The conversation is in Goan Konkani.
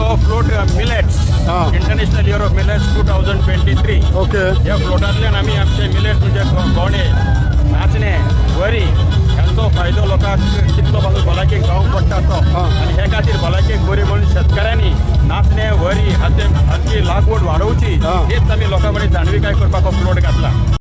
आमचो float millets, International Year of Millets 2023. ह्या फ्लोटांतल्यान आमी आमचे मिलेट्स म्हणजे गोणे, नाचणे, वरी ह्यांचो फायदो लोकांक कितलो पासून भलायकेक जावंक पडटा तो, आनी हे खातीर भलायकेक बरी म्हणून शेतकाऱ्यांनी नाचणे, वरी हाचे हाची लागवड वाडोवची, हेच आमी लोकां कडेन जाणविकाय करपाक हो फ्लोट घातला.